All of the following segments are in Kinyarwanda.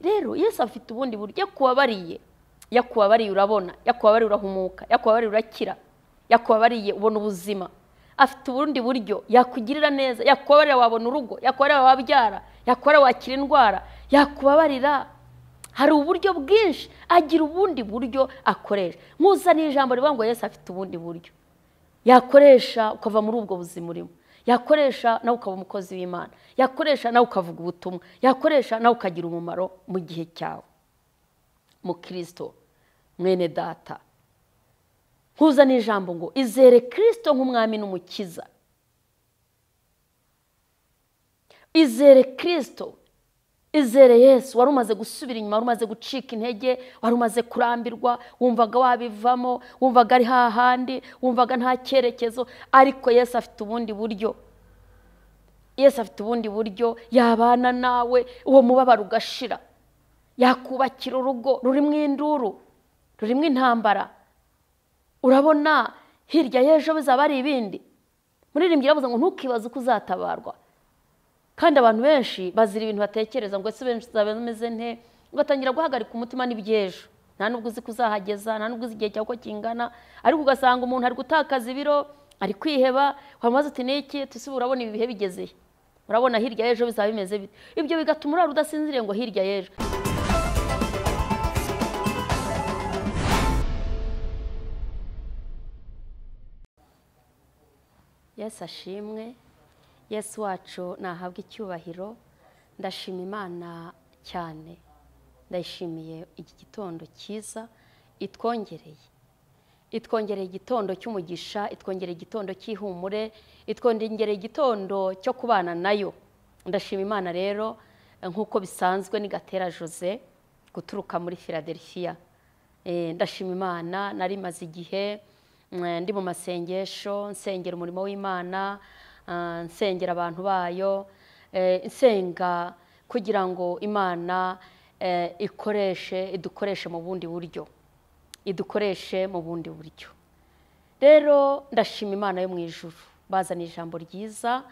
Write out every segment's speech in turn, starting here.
Rero Yesu afite ubundi buryo yakubabariye. Yakubabariye urabona, yakubabariye urahumuka, yakubabariye urakira, yakubabariye ubona ubuzima. Afite ubundi buryo yakugirira neza, yakubabarira wabona urugo, yakubabarira wabyara, yakubabarira wakira indwara, yakubabarira. Hari uburyo bwinshi, agira ubundi buryo akoresha. Nkuzaniye ijambo rivuga ngo Yesu afite ubundi buryo yakoresha ukava muri ubwo buzima urimo, yakoresha nawe ukaba umukozi w'Imana, yakoresha nawe ukavuga ubutumwa, yakoresha nawe ukagira umumaro mu gihe cyawe. Mu Kristo mwene data, nkuzaniye ijambo ngo izere Kristo nk'umwami n'umukiza. Izere Kristo, izere Yesu. Wari umaze gusubira inyuma, wari umaze gucika intege, wari umaze kurambirwa, wumvaga wabivamo, wumvaga ari hahandi, wumvaga nta cyerekezo, ariko Yesu afite ubundi buryo. Yesu afite ubundi buryo yabana nawe, uwo mubabaro ugashira. Yakubakira urugo rurimo induru, rurimo intambara. Urabona hirya y'ejo bizaba ari ibindi. Muririmbyi yaravuze ngo ntukibaze uko uzatabarwa. Kandi abantu benshi bazira ibintu batekereza ngo ese benshi bameze nte, ugatangira guhagarika umutima n'ibyejo. Nta nubwo uzi kuzahageza, nta nubwo uzi igihe cyawe uko kingana, ariko ugasanga umuntu ari gutakaza ibiro, ari kwiheba, wamaze uti niki, tusi urabona ibi bihe bigeze. Urabona hirya y'ejo bizaba bimeze bite. Ibyo bigatuma urara udasinziriye ngo hirya y'ejo. Yesu ashimwe. Yesu wacu nahabwa icyubahiro. Ndashima Imana cyane, ndayishimiye iki gitondo cyiza itwongereye. Itwongereye igitondo cy'umugisha, itwongereye igitondo cy'ihumure, itwongereye igitondo cyo kubana nayo. Ndashima Imana rero nk'uko bisanzwe ni Gatera Jose guturuka muri Philadelphia. Ndashima Imana, nari maze igihe ndi mu masengesho, nsengera umurimo w'Imana, nsengera abantu bayo, nsenga kugira ngo Imana ikoreshe, idukoreshe mu bundi buryo, idukoreshe mu bundi buryo. Rero ndashima Imana yo mu ijuru, bazana ijambo ryiza,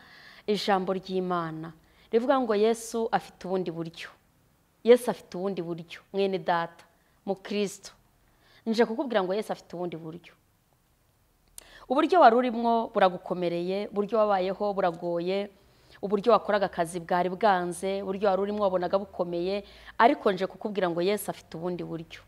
ijambo ry'Imana rivuga ngo Yesu afite ubundi buryo. Yesu afite ubundi buryo, mwene data mu Kristo. Nje kukubwira ngo Yesu afite ubundi buryo. Uburyo wari urimo buragukomereye, uburyo wabayeho buragoye, uburyo wakoraga akazi bwari bwanze, uburyo wari urimo wabonaga bukomeye, ariko nje kukubwira ngo Yesu afite ubundi buryo.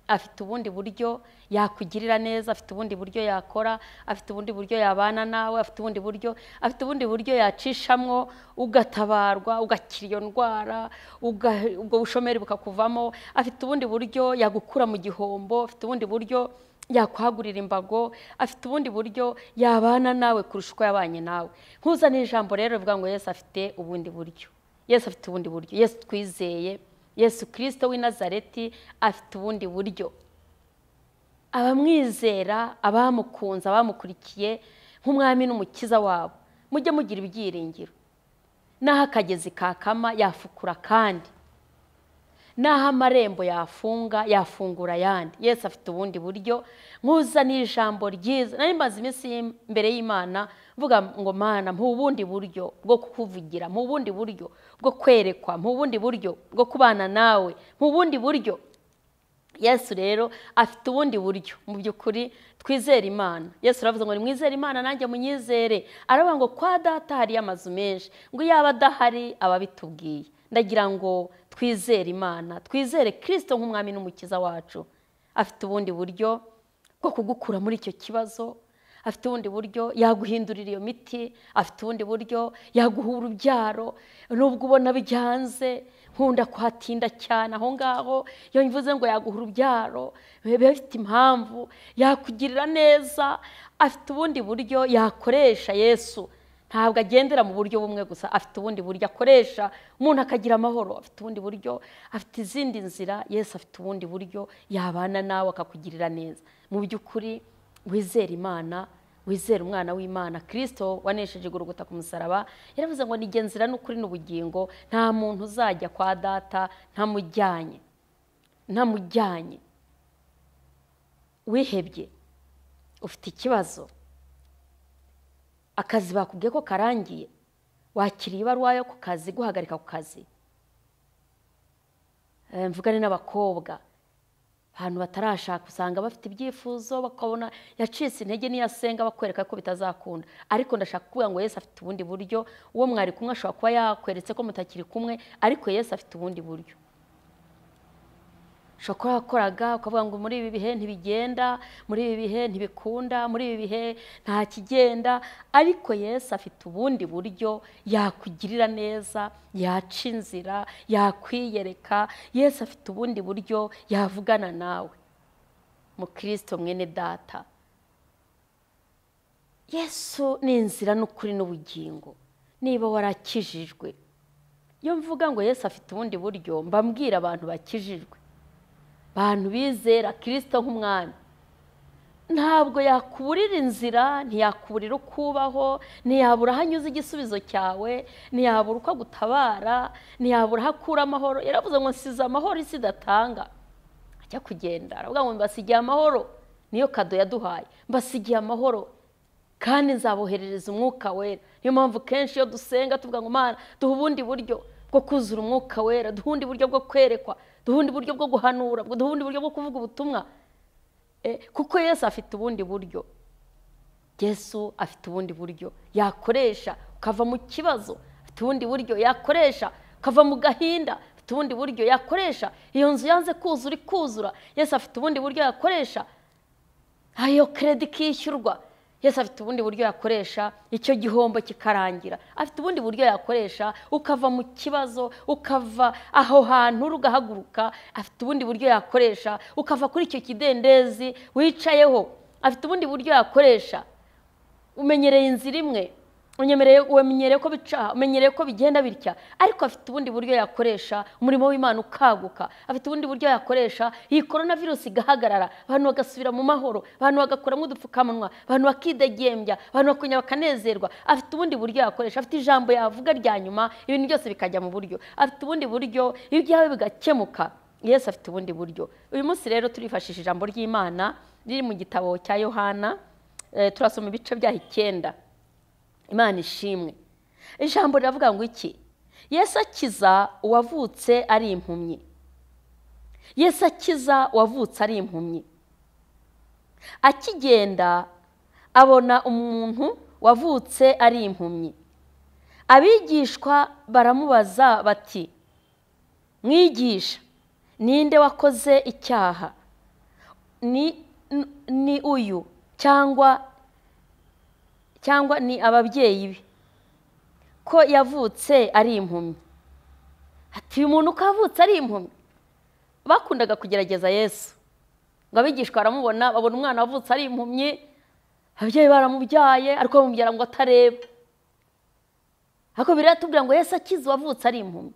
Afite ubundi buryo yakugirira neza, afite ubundi buryo yakora, afite ubundi buryo yabana nawe, afite ubundi buryo, afite ubundi buryo yacishamwo ugatabarwa, ugakira iyo ndwara, ubwo bushomeri bukakuvamo, afite ubundi buryo yagukura mu gihombo, afite ubundi buryo yakwagurira imbago, afite ubundi buryo yabana nawe kurusha uko yabanye nawe. Nkuzaniye ijambo rero rivuga ngo Yesu afite ubundi buryo. Yesu afite ubundi buryo. Yesu twizeye, Yesu Kristo w'i Nazareti afite ubundi buryo. Abamwizera, abamukunze, abamukurikiye nk'umwami n'umukiza wabo, mujye mugira ibyiringiro. Naho akagezi kakama yafukura kandi, naho amarembo yafunga yafungura ayandi. Yesu afite ubundi buryo. Nkuzaniye ijambo ryiza. Nari maze iminsi imbere y'Imana mvuga ngo Mana, mpa ubundi buryo bwo kukuvugira, mpa ubundi buryo bwo kwerekwa, mpa ubundi buryo bwo kubana nawe, mpa ubundi buryo. Yesu rero afite ubundi buryo. Mu by'ukuri twizere Imana. Yesu aravuze ngo nimwizere Imana nanjye munyizere. Aravuga ngo kwa data hari amazu menshi, ngo yaba adahari ababitubwiye. Ndagira ngo twizere Imana, twizere Kristo nk'umwami n'umukiza wacu. Afite ubundi buryo bwo kugukura muri icyo kibazo, afite ubundi buryo yaguhindurira iyo miti, afite ubundi buryo yaguha urubyaro nubwo ubona byanze. Nkunda kuhatinda cyane aho ngaho, iyo mvuze ngo yaguha urubyaro biba bifite impamvu, yakugirira neza. Afite ubundi buryo yakoresha. Yesu ntabwo agendera mu buryo bumwe gusa, afite ubundi buryo akoresha umuntu akagira amahoro, afite ubundi buryo, afite izindi nzira. Yesu afite ubundi buryo yabana nawe akakugirira neza. Mu by'ukuri wizere Imana, wizere umwana w'Imana Kristo wanesheje Golgotha ku musaraba. Yaravuze ngo ni nzira n'ukuri n'ubugingo, nta muntu uzajya kwa data ntamujyanye, ntamujyanye. Wihebye, ufite ikibazo, akazi bakubwiye ko karangiye, wakiriye ibaruwa yo ku kazi guhagarika ku kazi, Mvugane n'abakobwa, abantu batarashaka usanga bafite ibyifuzo, bakabona yacitse intege niyasenga bakwereka ko bitazakunda. Ariko ndashaka kuvuga ngo Yesu afite ubundi buryo. Uwo mwari kumwe ashobora kuba yakweretse ko mutakiri kumwe, ariko Yesu afite ubundi buryo. Ushobora kuba wakoraga ukavuga ngo muri ibi bihe ntibigenda, muri ibi bihe ntibikunda, muri ibi bihe nta kigenda, ariko Yesu afite ubundi buryo yakugirira neza, yaca inzira, yakwiyereka. Yesu afite ubundi buryo yavugana nawe. Mukristo mwene data, Yesu ni inzira n'ukuri n'ubugingo. Niba warakijijwe, iyo mvuga ngo Yesu afite ubundi buryo, mba mbwira abantu bakijijwe, abantu bizera Kristo nk'umwami. Ntabwo yakuburira inzira, ntiyakuburira ukubaho, ntiyabura aho anyuze igisubizo cyawe, ntiyabura uko agutabara, ntiyabura aho akura amahoro. Yaravuze ngo nsize amahoro isi idatanga. Ajya kugenda aravuga ngo mbasigiye amahoro, niyo kado yaduhaye, mbasigiye amahoro kandi nzaboherereza umwuka wera. Niyo mpamvu kenshi iyo dusenga tuvuga ngo Mana duhe ubundi buryo bwo kuzura umwuka wera, duhe ubundi buryo bwo kwerekwa, duhe ubundi buryo bwo guhanura, duhe ubundi buryo bwo kuvuga ubutumwa. Kuko Yesu afite ubundi buryo. Yesu afite ubundi buryo yakoresha ukava mu kibazo, afite ubundi buryo yakoresha ukava mu gahinda, afite ubundi buryo yakoresha iyo nzu yanze kuzura ikuzura. Yesu afite ubundi buryo yakoresha ayo credit ikishyurwa. Yesu afite ubundi buryo yakoresha icyo gihombo kikarangira. Afite ubundi buryo yakoresha ukava mu kibazo, ukava aho hantu ugahaguruka. Afite ubundi buryo yakoresha ukava kuri icyo kidendezi wicayeho. Afite ubundi buryo yakoresha umenyereye inzira imwe, umenyereye ko bica, umenyereye ko bigenda bitya, ariko afite ubundi buryo yakoresha umurimo w'Imana ukaguka. Afite ubundi buryo yakoresha iyi coronavirus igahagarara, abantu bagasubira mu mahoro, abantu bagakuramo udupfukamunwa, abantu bakidegembya, abantu bakongera bakanezerwa. Afite ubundi buryo yakoresha, afite ijambo yavuga rya nyuma, ibintu byose bikajya mu buryo. Afite ubundi buryo ibyawe bigakemuka. Yesu afite ubundi buryo. Uyu munsi rero turifashisha ijambo ry'Imana riri mu gitabo cya Yohana, turasoma ibice byaho 9. Imana ishimwe. Ijambo riravuga ngo iki? Yesu akiza uwavutse ari impumyi. Yesu akiza uwavutse ari impumyi. Akigenda abona umuntu wavutse ari impumyi. Abigishwa baramubaza bati, mwigisha, ninde wakoze icyaha? Ni uyu cyangwa ni ababyeyi be, ko yavutse ari impumyi? Ati uyu muntu ko yavutse ari impumyi. Bakundaga kugerageza Yesu, ngo abigishwa baramubona, babona umwana wavutse ari impumyi, ababyeyi baramubyaye ariko bamubyara ngo atareba. Ariko biratubwira ngo Yesu akize uwavutse ari impumyi,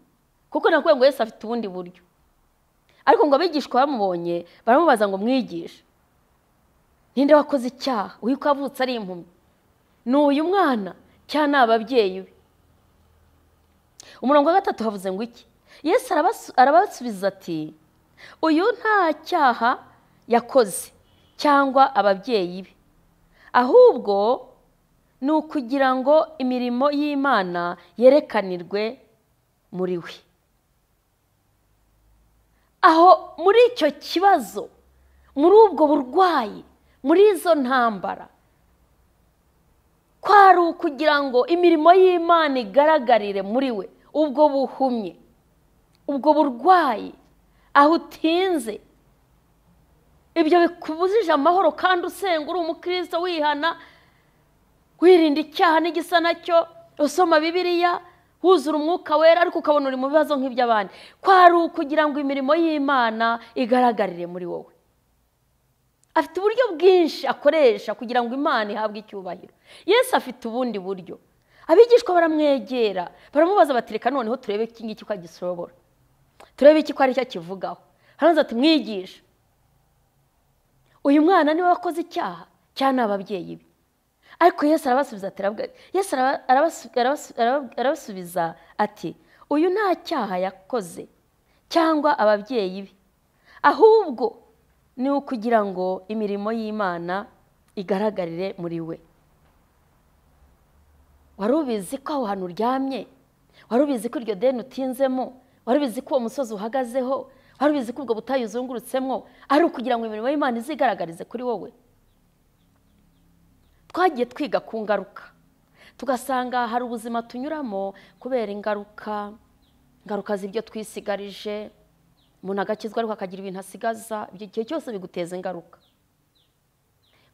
kuko nakubwiye ngo Yesu afite ubundi buryo. Ariko ngo abigishwa bamubonye baramubaza ngo mwigisha, ninde wakoze icyaha uyu ko yavutse ari impumyi? Ni uyu mwana cyangwa ni ababyeyi be? Umurongo wa 3 havuze ngo iki? Yesu arabasubiza ati, uyu nta cyaha yakoze cyangwa ababyeyi be, ahubwo ni ukugira ngo imirimo y'Imana yerekanirwe muri we. Aho muri icyo kibazo, muri ubwo burwayi, muri izo ntambara, kwari ukugira ngo imirimo y'Imana igaragarire muri we. Ubwo buhumye, ubwo burwayi, aho utinze, ibyo bikubujije amahoro kandi usenga uri umukristo wihana, wirinda icyaha n'igisa nacyo, usoma Bibiliya, wuzura umwuka wera, ariko ukabona uri mu bibazo nk'iby'abandi. Kwari ukugira ngo imirimo y'Imana igaragarire muri wowe. Afite uburyo bwinshi akoresha kugira ngo Imana ihabwe icyubahiro. Yesu afite ubundi buryo. Abigishwa baramwegera, baramubaza bati reka noneho turebe iki ngiki ko agisobora, turebe iki ko ari cyo akivugaho. Haraza ati mwigisha, uyu mwana niwe wakoze icyaha cyangwa ni ababyeyi be? Ariko Yesu arabasubiza ati, Yesu arabasubiza ati, uyu nta cyaha yakoze cyangwa ababyeyi be, ahubwo ni ukugira ngo imirimo y'Imana igaragarire muri we. Wari ubizi ko aho hantu uryamye, wari ubizi ko iryo deni utinzemo, wari ubizi ko uwo musozi uhagazeho, Wari ubizi ko ubwo butayu uzungurutsemo ari ukugira ngo imirimo y'Imana izigaragarize kuri wowe? Twagiye twiga ku ngaruka, tugasanga hari ubuzima tunyuramo kubera ingaruka, ingaruka z'ibyo twisigarije. Umuntu agakizwa ariko akagira ibintu asigaza, ibyo gihe cyose biguteza ingaruka.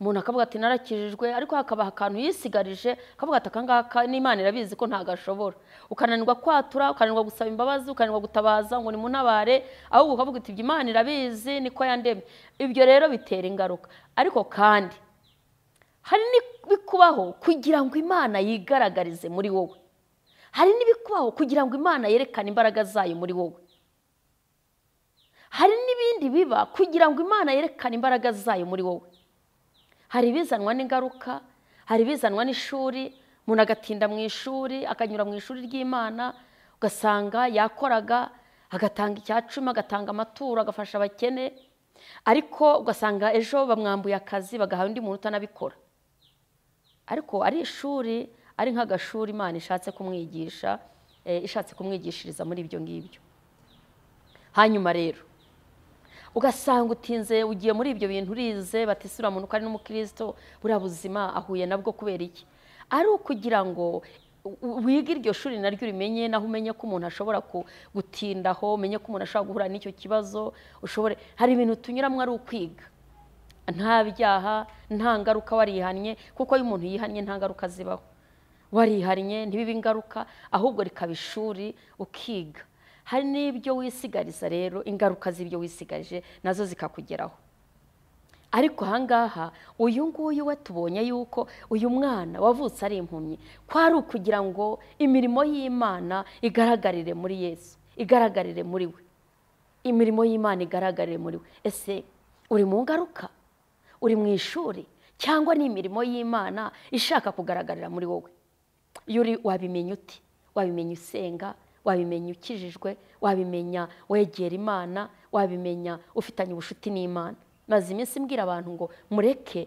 Umuntu akavuga ati narakijijwe, ariko hakaba akantu yisigarije, akavuga ati akangaka n'Imana irabizi ko ntagashobora. Ukananirwa kwatura, ukananirwa gusaba imbabazi, ukananirwa gutabaza ngo nimuntabare, ahubwo ukavuga uti ibyo Imana irabizi niko yandemye. Ibyo rero bitera ingaruka. Ariko kandi hari n'ibikubaho kugira ngo Imana yigaragarize muri wowe. Hari n'ibikubaho kugira ngo Imana yerekane imbaraga zayo muri wowe. Hari n'ibindi biba kugira ngo Imana yerekane imbaraga zayo muri wowe. Hari ibizanwa n'ingaruka, hari ibizanwa n'ishuri, umuntu agatinda mu ishuri, akanyura mu ishuri ry'Imana, ugasanga yakoraga, agatanga icyacumi, agatanga amaturo, agafasha abakene, ariko ugasanga ejo bamwambuye akazi bagaha undi muntu utanabikora. Ariko ari ishuri, ari nk'agashuri Imana ishatse kumwigisha, ishatse kumwigishiriza muri ibyo ngibyo. Hanyuma rero ugasanga utinze ugiye muri ibyo bintu urize, batisura muntu ko ari n'umukristo, buriya buzima ahuye nabwo kubera iki? Ari ukugira ngo wige iryo shuri naryo urimenye, naho umenye ko umuntu ashobora gutindaho, umenye ko umuntu ashobora guhura n'icyo kibazo, ushobore. Hari ibintu tunyuramo ari ukwiga, nta byaha, nta ngaruka, warihannye, kuko iyo umuntu yihannye nta ngaruka zibaho. Warihannye ntibibe ingaruka, ahubwo rikaba ishuri ukiga. Hari n'ibyo wisigariza rero, ingaruka z'ibyo wisigarije nazo zikakugeraho. Ariko ahangaha uyu nguyu we tubonye yuko uyu mwana wavutse ari impumyi, ko ari ukugira ngo imirimo y'Imana igaragarire muri Yesu, igaragarire muri we. Imirimo y'Imana igaragarire muri we. Ese uri mu ngaruka? Uri mu ishuri? Cyangwa ni imirimo y'Imana ishaka kugaragarira muri wowe? Iyo uri wabimenya uti? Wabimenya usenga, wabimenya ukijijwe, wabimenya wegera Imana, wabimenya ufitanye ubucuti n'Imana. Maze iminsi mbwira abantu ngo mureke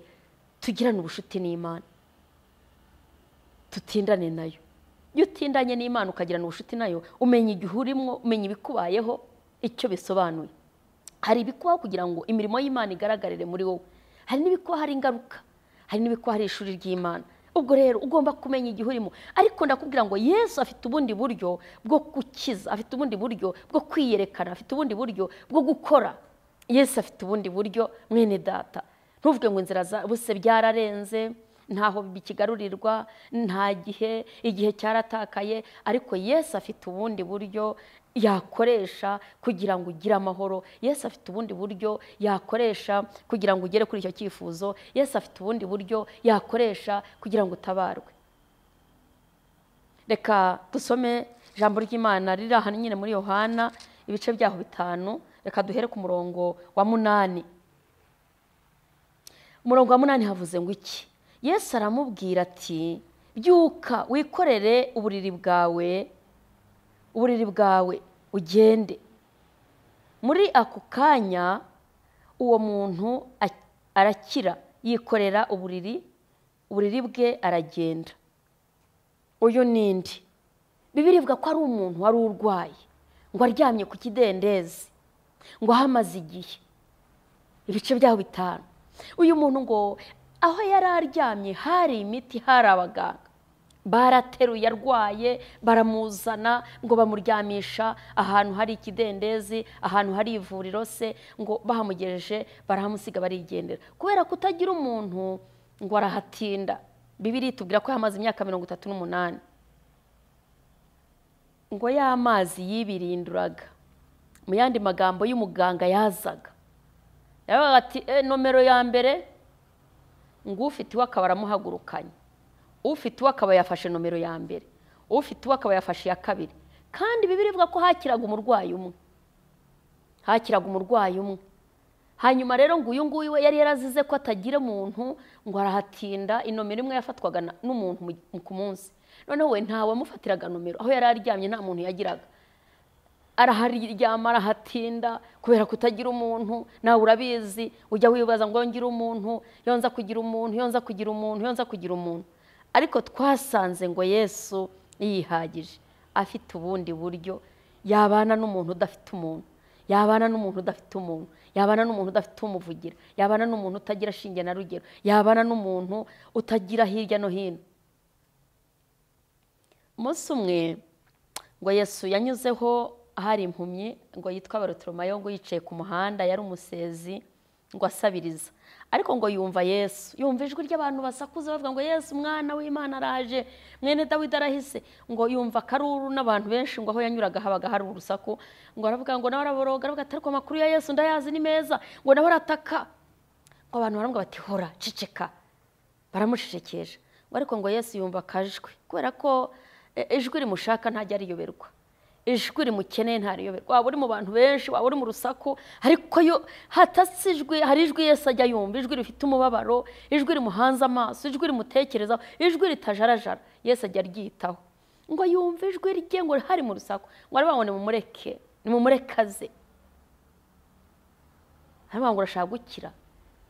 tugirane ubucuti n'Imana, tutindane nayo. Iyo utindanye n'Imana ukagirana ubucuti nayo, umenya igihe urimo, umenya ibikubayeho icyo bisobanuye. Hari ibikubaho kugira ngo imirimo y'Imana igaragarire muri wowe, hari n'ibikubaho hari ingaruka, hari n'ibikubaho hari ishuri ry'Imana. Ubwo rero ugomba kumenya igihe urimo. Ariko ndakubwira ngo Yesu afite ubundi buryo bwo gukiza, afite ubundi buryo bwo kwiyerekana, afite ubundi buryo bwo gukora. Yesu afite ubundi buryo, mwene data. Ntuvuge ngo inzira za buse byararenze, ntaho bikigarurirwa, nta gihe, igihe cyaratakaye, ariko Yesu afite ubundi buryo yakoresha kugira ngo ugire amahoro. Yesu afite ubundi buryo yakoresha kugira ngo ugere kuri icyo cyifuzo. Yesu afite ubundi buryo yakoresha kugira ngo utabarwe. Reka dusome ijambo ry'Imana riri aha nyine muri Yohana ibice byaho 5. Reka duhere ku murongo wa 8. Umurongo wa 8 havuze ngo iki? Yesu aramubwira ati byuka wikorere uburiri bwawe, uburiri bwawe ugende. Muri ako kanya uwo muntu arakira, yikorera uburiri bwe aragenda. Uyu nindi? Bibiliya ivuga ko ari umuntu wari urwaye, ngo aryamye ku kidendezi, ngo ahamaze igihe, ibice byaho 5. Uyu muntu ngo aho yari aryamye hari imiti, hari abaganga, barateruye arwaye, baramuzana ngo bamuryamisha ahantu hari ikidendezi, ahantu hari ivuriro se, ngo bahamugejeje barahamusiga barigendera. Kubera kutagira umuntu ngo arahatinda. Bibiliya itubwira ko yamaze imyaka 38. Ngo y'amazi yibirinduraga, mu yandi magambo y'umuganga yazaga yaravuga ati nomero ya mbere, ngo ufite iwe akaba aramuhagurukanye, ufite iwe akaba yafashe nomero ya mbere, ufite iwe akaba yafashe iya kabiri. Kandi Bibiliya ivuga ko hakiraga umurwayi umwe, hakiraga umurwayi umwe. Hanyuma rero ngo uyu nguyu we yari yarazize ko atagira umuntu, ngo arahatinda. Inomero imwe yafatwaga n'umuntu ku munsi, noneho we ntawe wamufatiraga nomero, aho yari aryamye nta muntu yagiraga. Araharyama arahatinda kubera kutagira umuntu. Nawe urabizi, ujya wibaza ngo ngira umuntu, yonza kugira umuntu, yonza kugira umuntu, yonza kugira umuntu. Ariko twasanze ngo Yesu yihagije, afite ubundi buryo yabana n'umuntu udafite umuntu, Yabana n'umuntu udafite umuntu, yabana n'umuntu udafite umuvugira, yabana n'umuntu utagira shinge na rugero, yabana n'umuntu utagira hirya no hino. Umunsi umwe ngo Yesu yanyuzeho hari impumyi ngo yitwa Barutolomayo, ngo yicaye ku muhanda, yari umusezi ngo asabiriza. Ariko ngo yumva Yesu, yumva ijwi ry'abantu basakuza bavuga ngo Yesu umwana w'Imana araje, mwene Dawidi arahise. Ngo yumva karuru n'abantu benshi, ngo aho yanyuraga habaga hari urusaku. Ngo aravuga ngo nawe araboroga, aravuga ati ariko amakuru ya Yesu ndayazi ni meza. Ngo nawe arataka, ngo abantu baramubwira bati hora ceceka, baramucecekesha. Ngo ariko ngo Yesu yumva akajwi, kubera ko ijwi rimushaka ntajya ariyoberwa, ijwi rimukeneye ntariyoberwa. Waba uri mu bantu benshi, waba uri mu rusaku, ariko yo hatatse ijwi, hari ijwi Yesu ajya yumva, ijwi rifite umubabaro, ijwi rimuhanze amaso, ijwi rimutekerezaho, ijwi ritajarajara, Yesu ajya aryitaho. Ngo yumve ijwi rye ngo hari mu rusaku, ngo aravuga ngo nimumureke, nimumurekaze. Aravuga ngo urashaka gukira,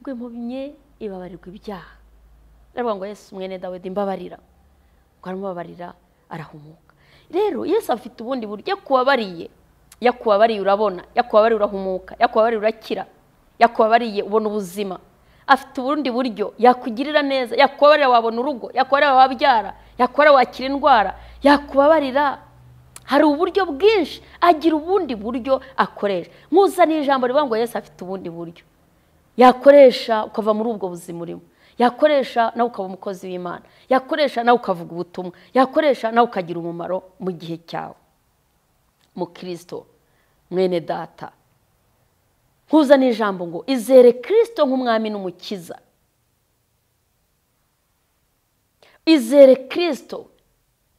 ngo impumyi ibabarirwa ibyaha. Aravuga ngo Yesu mwene Dawidi mbabarira. Ngo aramubabarira, arahumuka. Rero Yesu afite ubundi buryo yakubabariye, yakubabariye urabona, yakubabariye urahumuka, yakubabariye urakira, yakubabariye ubona ubuzima. Afite ubundi buryo yakugirira neza, yakubabarira wabona urugo, yakubabarira wabyara, yakubabarira wakira indwara, yakubabarira. Hari uburyo bwinshi, agira ubundi buryo akoresha. Nkuzaniye ijambo rivuga ngo Yesu afite ubundi buryo yakoresha ukava muri ubwo buzima urimo, yakoresha nawe ukaba umukozi w'Imana, yakoresha nawe ukavuga ubutumwa, yakoresha nawe ukagira umumaro mu gihe cyawe. Mu Kristo mwene data, nkuzaniye ijambo ngo izere Kristo nk'umwami n'umukiza. Izere Kristo,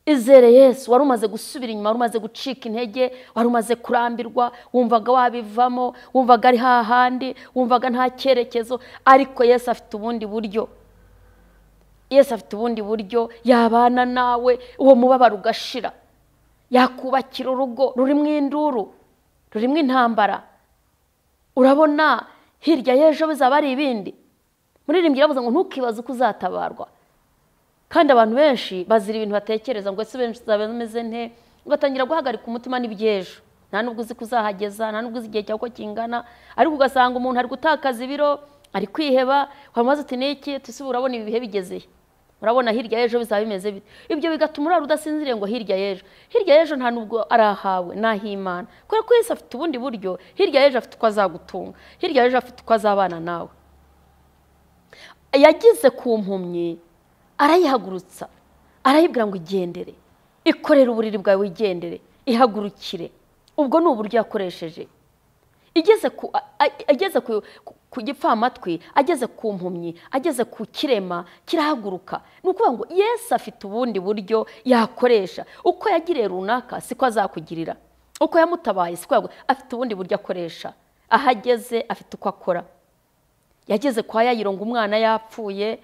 izere Yesu. Wari umaze gusubira inyuma, wari umaze gucika intege, wari umaze kurambirwa, wumvaga wabivamo, wumvaga ari hahandi, wumvaga nta cyerekezo. Ariko Yesu afite ubundi buryo. Yesu afite ubundi buryo yabana nawe, uwo mubabaro ugashira. Yakubakira urugo rurimo induru, rurimo intambara. Urabona hirya y'ejo bizaba ari ibindi. Muririmbyi yavuze ngo ntukibaze uko uzatabarwa. Kandi abantu benshi bazira ibintu batekereza ngo ese benshi bazaba nte, ugatangira guhagarika umutima n'ibyejo. Nta nubwo uzi kuzahageza, nta nubwo uzi igihe cyawe uko kingana, ariko ugasanga umuntu ari gutakaza ibiro, ari kwiheba, wamaze uti niki, tusi urabona ibi bihe bigezeye. Urabona hirya y'ejo bizaba bimeze bite. Ibyo bigatuma urara udasinziriye ngo hirya y'ejo. Hirya y'ejo nta nubwo arahawe n'ahimana. Kubera ko Yesu afite ubundi buryo, hirya y'ejo afite uko azagutunga, hirya y'ejo afite uko azabana nawe. Yagize ku mpumyi arayihagurutsa, arayibwira ngo igendere, ikorere uburiri bwawe wigendere, ihagurukire. Ubwo ni uburyo yakoresheje. Igeze ku gipfamatwi, ageze ku mpumyi, ageze ku kirema, kirahaguruka. Ni ukuvuga ngo Yesu afite ubundi buryo yakoresha. Uko yagiriye runaka siko azakugirira, uko yamutabaye siko afite ubundi buryo akoresha. Ahageze afite uko akora. Yageze kwa Yayiro ngo umwana yapfuye,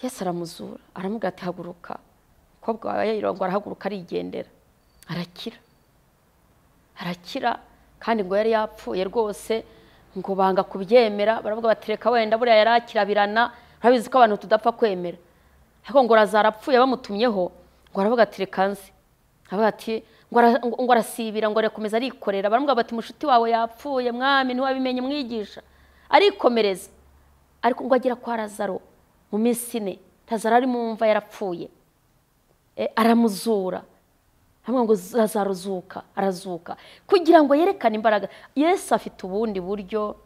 Yesu aramuzura, aramubwira ati haguruka. Umukobwa wa Yayiro ngo arahaguruka arigendera, arakira. Arakira, kandi ngo yari yapfuye rwose, ngo banga kubyemera, baravuga bati reka wenda buriya yarakirabirana, urabizi ko abantu tudapfa kwemera. Ariko ngo Lazaro apfuye bamutumyeho, ngo aravuga ati reka nze. Aravuga ati ngo arasibira, ngo arakomeza arikorera. Baramubwira bati mushuti wawe yapfuye mwami, ntiwabimenye mwigisha. Arikomereza. Ariko ngo agera kwa Lazaro mu minsi ine, Lazaro ari mu mva yarapfuye, aramuzura. Hamwe ngo Lazaro zuka, arazuka, kugira ngo yerekane imbaraga. Yesu afite ubundi buryo.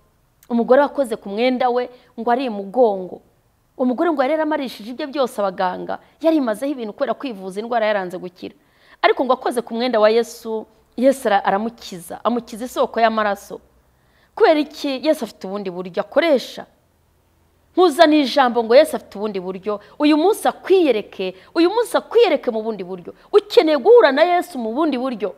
Umugore wakoze ku mwenda we ngo ari imugongo, umugore ngo yari yaramarishije ibye byose abaganga, yarimazeho ibintu kubera kwivuza indwara yaranze gukira, ariko ngo akoze ku mwenda wa Yesu, Yesu aramukiza, amukiza isoko y'amaraso. Kubera iki? Yesu afite ubundi buryo akoresha. Nkuzaniye ijambo ngo Yesu afite ubundi buryo. Uyu munsi akwiyereke, uyu munsi akwiyereke mu bundi buryo. Ukeneye guhura na Yesu mu bundi buryo.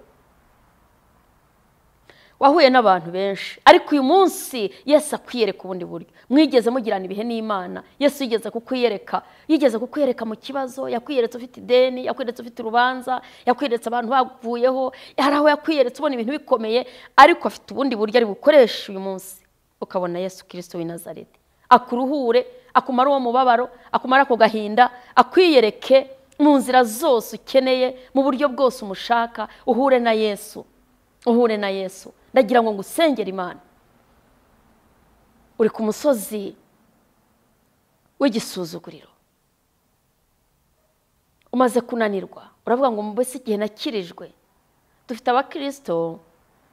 Wahuye n'abantu benshi, ariko uyu munsi Yesu akwiyereka ubundi buryo. Mwigeze mugirana ibihe n'Imana, Yesu yigeze kukwiyereka, yigeze kukwiyereka mu kibazo, yakwiyeretse ufite ideni, yakwiyeretse ufite urubanza, yakwiyeretse abantu bavuyeho, hari aho yakwiyeretse ubona ibintu bikomeye, ariko afite ubundi buryo ari bukoresha uyu munsi. Ukabona Yesu Kristo w'i Nazareti akuruhure, akumara uwo mubabaro, akumara ako gahinda, akwiyereke mu nzira zose ukeneye, mu buryo bwose umushaka, uhure na Yesu, uhure na Yesu. Ndagira ngo ngusengere Imana. Uri ku musozi w'igisuzuguriro, umaze kunanirwa, uravuga ngo mbese igihe nakirijwe. Dufite abakristo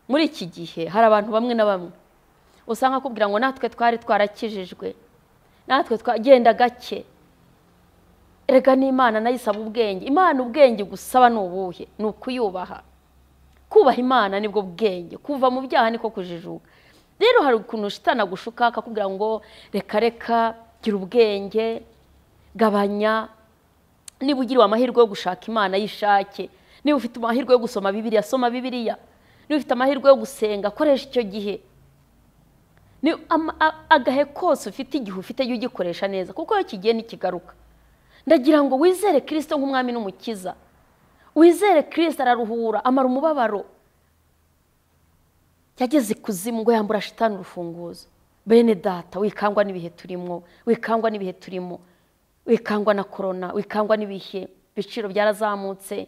muri iki gihe, hari abantu bamwe na bamwe usanga akubwira ngo natwe twari twarakijijwe, natwe twagenda gake. Erega n'Imana nayo isaba ubwenge. Imana ubwenge gusaba ni ubuhe? Ni ukuyubaha. Kubaha Imana nibwo bwenge, kuva mu byaha niko kujijuka. Rero hari ukuntu shitana gushuka akakubwira ngo reka reka, gira ubwenge, gabanya. Niba ugiriwe amahirwe yo gushaka Imana yishake, niba ufite amahirwe yo gusoma Bibiliya, soma Bibiliya. Niba ufite amahirwe yo gusenga, koresha icyo gihe. Ni agahe kose ufite, igihe ufite jya ugikoresha neza, kuko iyo kigiye ntikigaruka. Ndagira ngo wizere Kristo nk'umwami n'umukiza. Wizere Kristo, araruhura, amara umubabaro. Yageze ikuzimu ngo yambura shitani urufunguzo. Bene data, wikangwa n'ibihe turimo, wikangwa n'ibihe turimo, wikangwa na corona, wikangwa n'ibihe, ibiciro byarazamutse,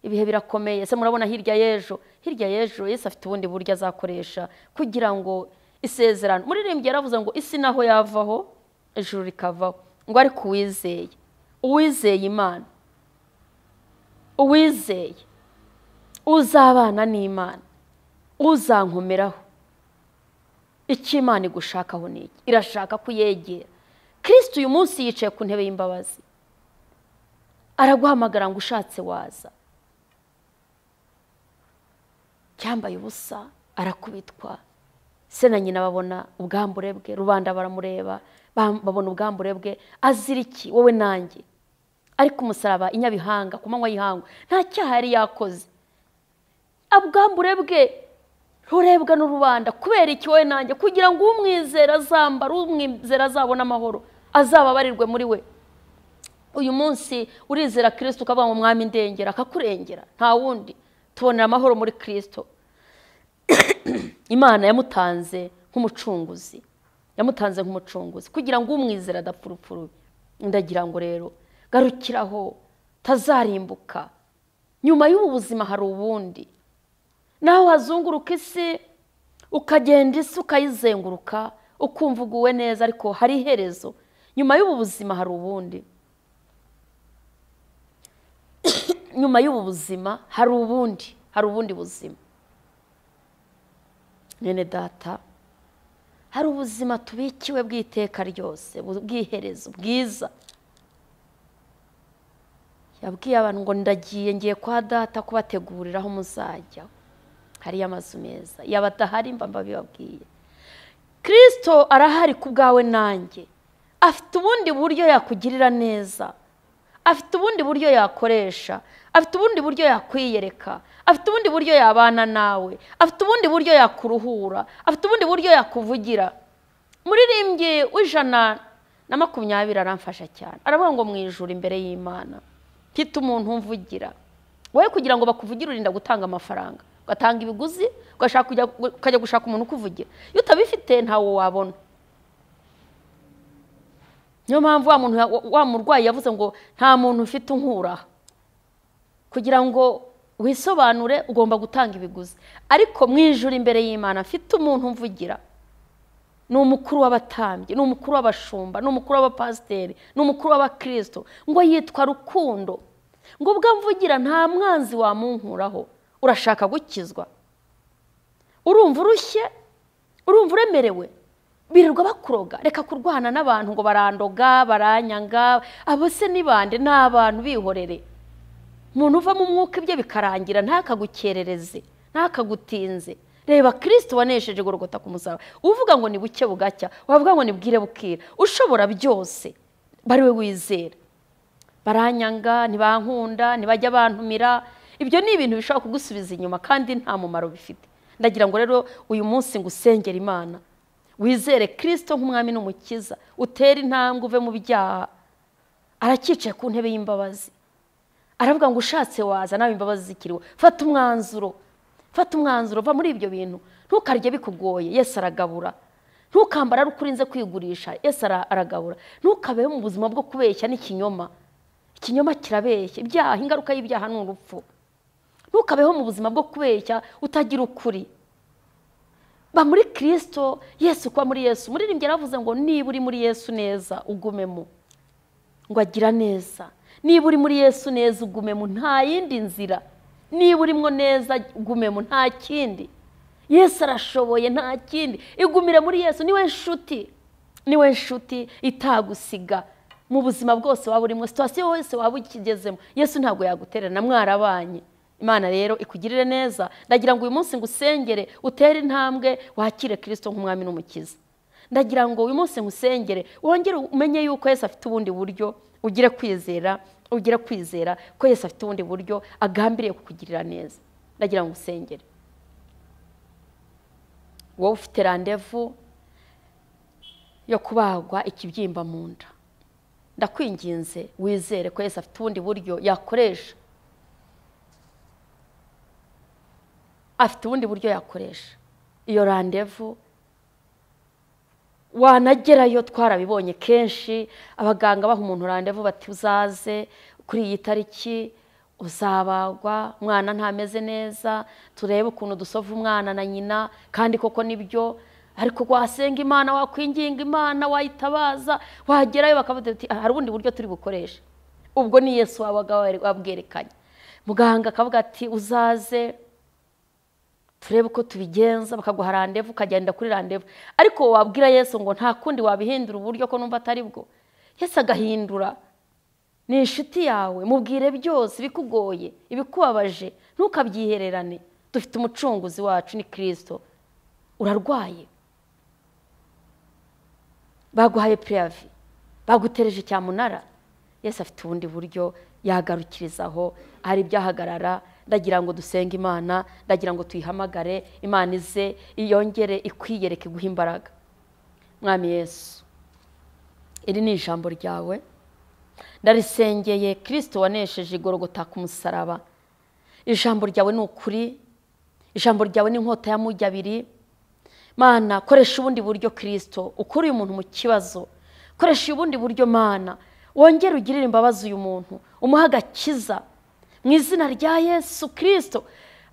ibihe birakomeye. Ese murabona hirya y'ejo, hirya y'ejo Yesu afite ubundi buryo azakoresha kugira ngo isezerano. Muririmbyi yaravuze ngo isi naho yavaho ijuru rikavaho, ngo ariko uwizeye, uwizeye Imana, uwizeye uzabana n'Imana, uzankomeraho. Icyo Imana igushakaho ni iki? Irashaka kuyegera. Kristo uyu munsi yicaye ku ntebe y'imbabazi, araguhamagara ngo ushatse waza. Cyambaye ubusa, arakubitwa, se na nyina babona ubwambure bwe, rubanda baramureba, babona ubwambure bwe. Azira iki? Wowe nanjye. Ariko umusaraba inyabihanga ku manywa y'ihangu, nta cyaha yari yakoze. Ubwambure bwe rurebwa n'urubanda. Kubera iki? Wowe nanjye, kugira ngo umwizera azambara, umwizera azabona amahoro, azababarirwe muri we. Uyu munsi urizera Kristo ukavuga ngo mwami ndengera, akakurengera, nta wundi. Tubonera amahoro muri Kristo. Imana yamutanze nk'umucunguzi, yamutanze nk'umucunguzi kugira ngo umwizera adapfa. Ndagira ngo rero garukiraho, tazarimbuka. Nyuma y'ubu buzima hari ubundi. Naho wazunguruka isi, ukagenda isi ukayizenguruka, ukumva uguwe neza, ariko hari iherezo. Nyuma y'ubu buzima hari ubundi. Nyuma y'ubu buzima hari ubundi, hari ubundi buzima. Nene data, hari ubuzima tubikiwe bw'iteka ryose, bw'iherezo bwiza. Yabwiye abantu ngo ndagiye, ngiye kwa data kubategurira aho muzajya, hariyo amazu meza. Yaba adahari mba mbabibabwiye. Kristo arahari ku bwawe nanjye. Afite ubundi buryo yakugirira neza, afite ubundi buryo yakoresha, afite ubundi buryo yakwiyereka, afite ubundi buryo yabana nawe, afite ubundi buryo yakuruhura, afite ubundi buryo yakuvugira. Muririmbyi w'120 aramfasha cyane. Aravuga ngo mu ijuru imbere y'Imana mfite umuntu umvugira. Wowe kugira ngo bakuvugire urinda gutanga amafaranga, ugatanga ibiguzi, ugashaka ukajya gushaka umuntu ukuvugira. Iyo utabifite ntawo wabona. Niyo mpamvu wa muntu wa murwayi yavuze ngo nta muntu ufite unkuraha. Kugira ngo wisobanure ugomba gutanga ibiguzi. Ariko mu ijuru imbere y'Imana mfite umuntu umvugira. Ni umukuru w'abatambyi, ni umukuru w'abashumba, ni umukuru w'abapasiteri, ni umukuru w'abakristo, ngo yitwa Rukundo. Ngo ubwo mvugira nta mwanzi wamunkuraho. Urashaka gukizwa? Urumva urushye? Urumva uremerewe? Birirwa bakuroga. Reka kurwana n'abantu ngo barandoga, baranyanga. Abo se ni bande? Ni abantu, bihorere. Umuntu uva mu mwuka ibye bikarangira, ntakagukerereze, ntakagutinze. Reba Kristo wanesheje Golgotha ku musaraba. Uvuga ngo ni buke bugacya, wavuga ngo ni bwire bukira. Ushobora byose, bari we wizera. Baranyanga, ntibankunda, ntibajya bantumira. Ibyo ni ibintu bishobora kugusubiza inyuma kandi nta mumaro bifite. Ndagira ngo rero uyu munsi ngusengere Imana. Wizere Kristo nk'umwami n'umukiza, utere intambwe uve mu byaha. Arakicaye ku ntebe y'imbabazi. Aravuga ngo ushatse waza, nawe imbabazi zikiriho. Fata umwanzuro. Fata umwanzuro, va muri ibyo bintu. Ntukarye bikugoye, Yesu aragabura. Ntukambara ari ukurinze kwigurisha, Yesu aragabura. Ntukabeho mu buzima bwo kubeshya n'ikinyoma. Ikinyoma kirabeshya, ibyaha, ingaruka y'ibyaha ni urupfu. Ntukabeho mu buzima bwo kubeshya utagira ukuri. Ba muri Kristo Yesu, kwa muri Yesu. Muririmbyi yaravuze ngo niba uri muri Yesu neza ugumemo, ngo agira neza. Niba uri muri Yesu neza ugumemo, nta yindi nzira. Niba urimo neza ugumemo, nta kindi. Yesu arashoboye, nta kindi. Igumire muri Yesu, niwe nshuti, niwe nshuti itagusiga mu buzima bwose waba urimo, situation yose waba ukigezemo. Yesu ntabwo yagutererana, mwarabanye. Imana rero ikugirire neza. Ndagira ngo uyu munsi ngusengere utere intambwe wakire Kristo nk'umwami n'umukiza. Ndagira ngo uyu munsi ngusengere wongere umenye yuko Yesu afite ubundi buryo, ugire kwizera, ugire kwizera ko Yesu afite ubundi buryo agambiriye kukugirira neza. Ndagira ngo usengere. Wowe ufite randevu yo kubagwa ikibyimba mu nda, ndakwinginze wizere ko Yesu afite ubundi buryo yakoresha. Afite ubundi buryo yakoresha. Iyo randevu wanagerayo, twarabibonye kenshi abaganga baha umuntu randevu bati uzaze kuri iyi tariki uzabagwa, umwana ntameze neza, turebe ukuntu dusova umwana na nyina. Kandi koko nibyo, ariko wasenga Imana, wakwinginga Imana, wayitabaza, wagerayo bakavuga ati hari ubundi buryo turi bukoresha. Ubwo ni Yesu wabaga wabwerekanye. Muganga akavuga ati uzaze turebe uko tubigenza, bakaguha randevu ukagenda kuri randevu. Ariko wabwira Yesu ngo nta kundi wabihindura uburyo ko numva atari bwo, Yesu agahindura. Ni inshuti yawe, mubwire byose ibikugoye, ibikubabaje, ntukabyihererane. Dufite umucunguzi wacu ni Kristo. Urarwaye, baguhaye preavi, bagutereje cyamunara, Yesu afite ubundi buryo yagarukirizaho, hari ibyahagarara. Ndagira ngo dusenge Imana, ndagira ngo tuyihamagare Imana ize iyongere ikwiyereke guha imbaraga. Mwami Yesu, iri ni ijambo ryawe, ndarisengeye. Kristo wanesheje igorogota ku musaraba. Ijambo ryawe ni ukuri, ijambo ryawe ni inkota ya mujyi abiri. Mana, koresha ubundi buryo Kristo ukuri uyu muntu mu kibazo. Koresha ubundi buryo Mana, wongere ugirire imbabazi uyu muntu, umuhe agakiza mu izina rya Yesu Kristo.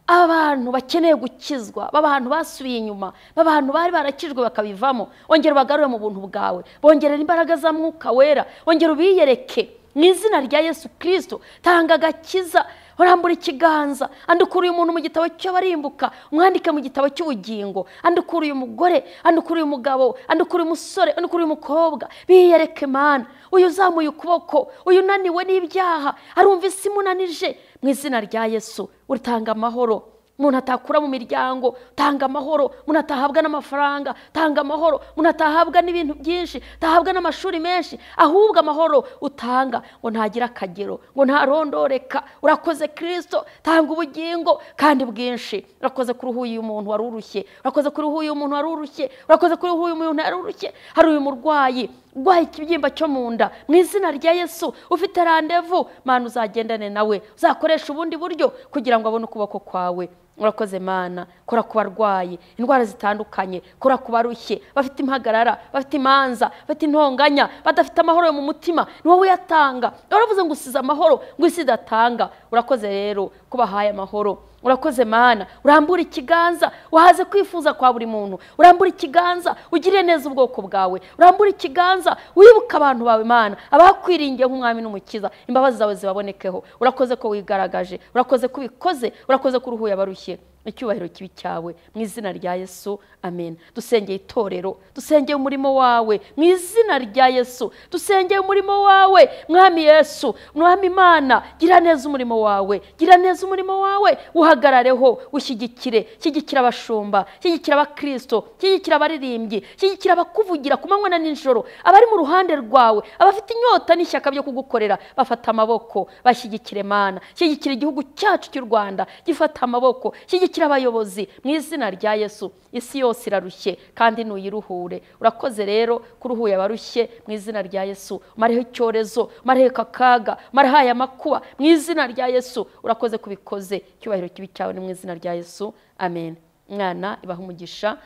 Abantu bakeneye gukizwa, abantu basubiye inyuma, abantu bari barakijwe bakabivamo, ongera ubagarure mu buntu bwawe, bongerera imbaraga za Mwuka Wera, ongera ubiyereke mu izina rya Yesu Kristo. Tanga agakiza, urambura ikiganza, andukura uyu muntu mu gitabo cy'abarimbuka, umwandike mu gitabo cy'ubugingo. Andukura uyu mugore, andukura uyu mugabo, andukura uyu musore, andukura uyu mukobwa, biyereke Mana. Uyu uzamuye ukuboko, uyu unaniwe n'ibyaha, arumva isi imunanije, mu izina rya Yesu utanga amahoro. Umuntu atakura mu miryango, tanga amahoro. Umuntu atahabwa n'amafaranga, tanga amahoro. Umuntu atahabwa n'ibintu byinshi, tahabwa n'amashuri menshi, ahubwo amahoro utanga ngo ntagira akagero, ngo ntarondoreka. Urakoze Kristo, tanga ubugingo kandi bwinshi. Urakoze kuri uyu muntu wari urushye, urakoze kuri uyu muntu wari urushye, urakoze kuri uyu muntu wari urushye. Hari uyu murwayi urwaye ikibyimba cyo mu nda, mu izina rya Yesu ufite randevu, Mana uzagendane nawe, uzakoresha ubundi buryo kugira ngo abone ukuboko kwawe. Urakoze Mana, kora ku barwayi indwara zitandukanye, kora ku barushye, bafite impagarara, bafite imanza, bafite intonganya, badafite amahoro yo mu mutima, ni wowe uyatanga. Uravuze ngo usize amahoro, ngo isi idatanga. Urakoze rero kubahaye amahoro. Urakoze Mana, urambura ikiganza wahaze kwifuza kwa buri muntu, urambura ikiganza ugirire neza ubwoko bwawe, urambura ikiganza wibuka abantu bawe Mana, abakwiringiye nk'umwami n'umukiza, imbabazi zawe zibabonekeho. Urakoze ko wigaragaje, urakoze ko ubikoze, urakoze ko uruhuye abarushye. Icyubahiro kibi cyawe mu izina rya Yesu, amen. Dusengeye itorero, dusengeye umurimo wawe mu izina rya Yesu, dusengeye umurimo wawe Mwami Yesu. Mwami Imana, gira neza umurimo wawe, gira neza umurimo wawe, uhagarareho, ushyigikire, shyigikira abashumba, shyigikira abakristo, shyigikira abaririmbyi, shyigikira abakuvugira ku manywa na nijoro, abari mu ruhande rwawe, abafite inyota n'ishyaka byo kugukorera, bafata amaboko, bashyigikire Mana. Shyigikira igihugu cyacu cy'u Rwanda, gifata amaboko, shyigikira abayobozi mu izina rya Yesu. Isi yose irarushye kandi nuyiruhure. Urakoze rero kuruhuye abarushye mu izina rya Yesu. Mareho icyorezo, mareho kakaga, mareho aya makuba mu izina rya Yesu. Urakoze kubikoze, icyubahiro kibi cyawe ni mu izina rya Yesu, amen. Mwana ibaha umugisha.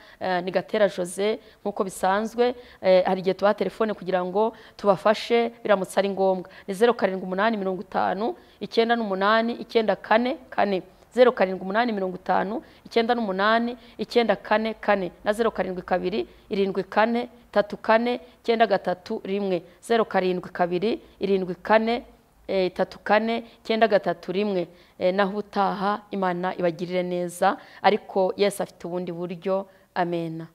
Ni Gatera Jose nkuko bisanzwe, hari igihe tubaha telefone kugira ngo tubafashe biramutse ari ngombwa. Ni 0785 98 94 4. 078 50 98 9 4 4 na 072 74 34 93 1 072 74 34 93 1. Naho ubutaha, Imana ibagirire neza, ariko Yesu afite ubundi buryo. Amena.